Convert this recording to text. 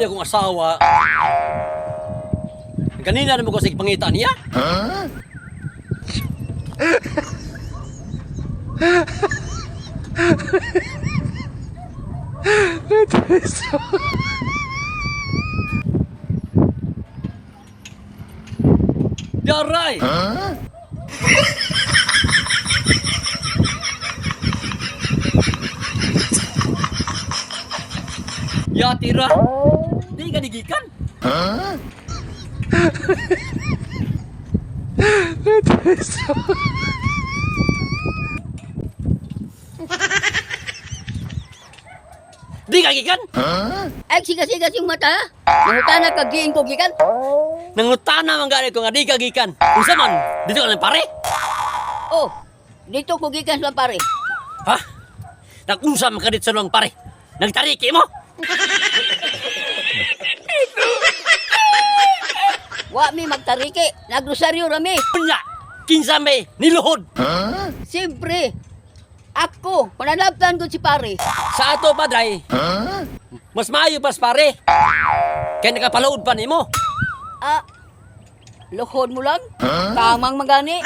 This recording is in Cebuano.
Grabe na akong asawa. Ganina na mo ko sa pangita niya. Daray! Ya tira. Di ka digikan. Di ka gikan. Ay, siga-siga siyong mata. Nangutana ka giin ko gikan. Nangutana man gani ko nga di ka gikan. Unsa man? Dito ka lang pare. Oh, dito ko gikan sa pare. Ha? Nag-unsa man ka dito sa luang pare? Nagtariki mo? Wa mi magtariki, nagrosaryo rami. Unya, kinsa may niluhod. Siyempre, ako, pananabtan ko si pare. Sa ato pa, dray. Mas maayo pas pare. Kaya nakapalood pa nimo. Ah, luhod mo lang? Tamang magani.